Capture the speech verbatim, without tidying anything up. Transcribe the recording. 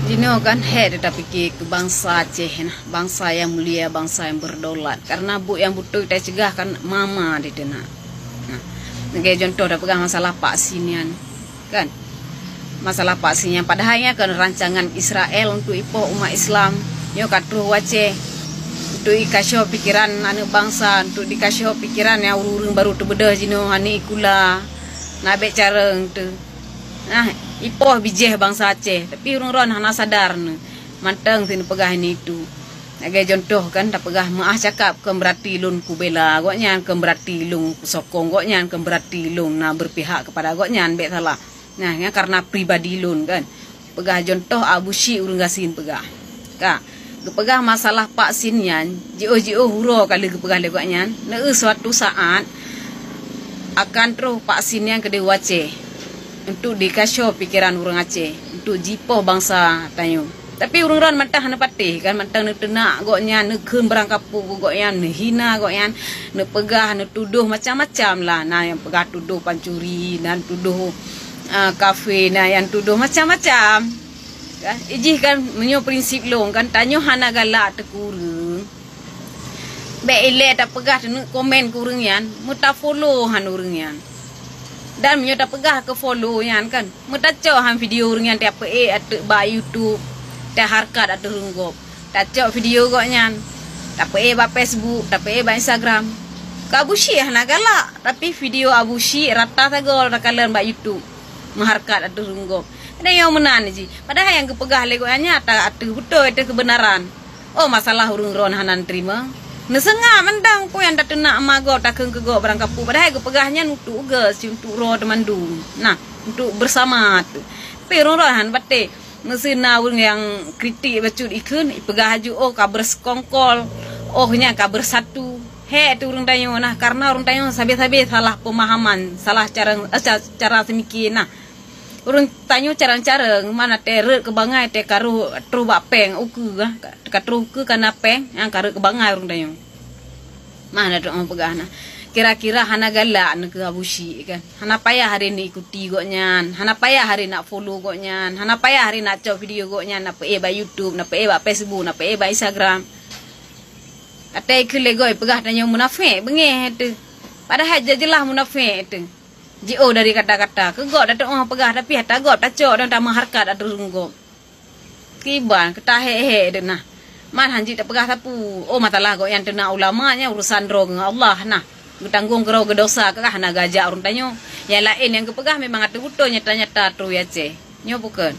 Jinoe kan hek tapike keu bansa Aceh nah, bansa nyang mulia, bansa nyang berdaulat. Karena buet nyang beutôi tacegah kan mama di teunak. Nah, lagèe contoh tapeugah masalah vaksin nyan. Kan? Masalah vaksin nyan padahai nyan kan rancangan Israel untuk ipoh umat Islam. Nyoe ka troh u Aceh. Untuk ikashoe pikiran aneuk bansa, untuk dikashoe pikiran nyang ureueng-ureueng baru teubeudôh jinoe, aneuk sikula. Na bèk carông teuh. Nah, ipoh bijéh bansa Aceh, tapi ureueng droen hana sadar nyoe. Mantong si neupeugah ini itu. Lagèe contoh kan, tapeugah meu'ah cakap kon beurati lôn kubela gobnyan, kon beurati lôn kusokong gobnyan, kon beurati lôn na berpihak kepada gobnyan, bèk salah. Nah, nyan karena pribadi lôn kan. Peugah contoh Abu Syik ureueng gasien peugah. Ka, geupeugah masalah vaksin nyan, jiôh-jiôh uroe ka lheueh geupeugah lé gobnyan, neueu suatu saat akan troh vaksin nyan keudéh u Aceh untuk dikashoe pikiran ureueng Aceh, untuk jipoh bansa tanyoe. Tapi ureueng droen mantong hana patéh kan, mantong neuteunak gobnyan, neukheun barang kapô keu gobnyan, neuhina gobnyan, neupeugah, neutudôh macam-macam lah. Na nyang peugah tudôh pancuri, na tudôh, ah, kafé, na nyang tudôh macam-macam. Kan? Ijih kan, meunyoe prinsip lôn kan, tanyoe hana galak teuh keu ureueng. Bèk ilèe tapeugah taneuk komen keu ureueng nyan, meutafollow han ureueng nyan. Dan meunyoe tapeugah keu follow nyan kan, meutacok han video ureueng nyan tapeuék ateueh bak YouTube, tahareukat ateueh rhueng gob. Tacok video gobnyan, tapeuék bak Facebook, tapeuék bak Instagram. Keu Abu Syik hana galak, tapi video Abu Syik rata sagoe takalon bak YouTube. Meuhareukat ateueh rhueng gob. Ada nyang meunan jih. Padahai nyang geupeugah lé gobnyan nyan ata-, ateueh beutôi, ateueh keubeunaran. Oh, masalah ureueng droen hana neuteurimong. Neuseungab mantong peue nyang tateunak ma gob, takheun keu gob barang kapô. Padahai geupeugah nyan untuk ugeue, untuk droe teumandum. Nah, untuk bersama tu. Tapi ureueng droen hana patéh. Meuseu na ureueng nyang kritik bacut ikheun, ipeugah aju, "Oh, ka beureusukongkol. Oh, nyan ka bersatu." Hek tu ureueng tanyoe nah, karena ureueng tanyoe sabe-sabe salah pemahaman, salah cara, eh, ca-, cara seumiké nah. Ureueng tanyoe carông-carông, mana teu rhot keu bangai teu ka rôh troh bak péng ukeue, ka, ka troh ukeue ka na péng, nyang ka rhot keu bangai ureueng tanyoe. Mah na trok peugah nah. Kira-kira hana galak neukeu Abu Syik kan. Hana payah hari neuikuti gobnyan, hana payah hari nak follow gobnyan, hana payah hari nak cok video gobnyan, nak peuék bak YouTube, nak peuék bak Facebook, nak peuék bak Instagram. Até keu lé gob peugah tanyoe munafék beungéh teuh. Padahai jeulaih-jeulaih munafék teuh. Jiôh dari kata-kata. Keu gob tatu'oh peugah, tapi ata gob tacok dan tameuhareukat ateueh rhueng gob. Kiban, keutahek-hek deuh nah. Man han jeuet tapeugah sapeue. Oh, masalah gobnyan teunak ulama nyan urusan droe ngon Allah nah. Geutanggong keudroe geudosa keu hana gajak ureueng tanyoe. Nyang laén nyang geupeugah memang ateueh beutôi nyata-nyata troh u Aceh. Nyoe bukon.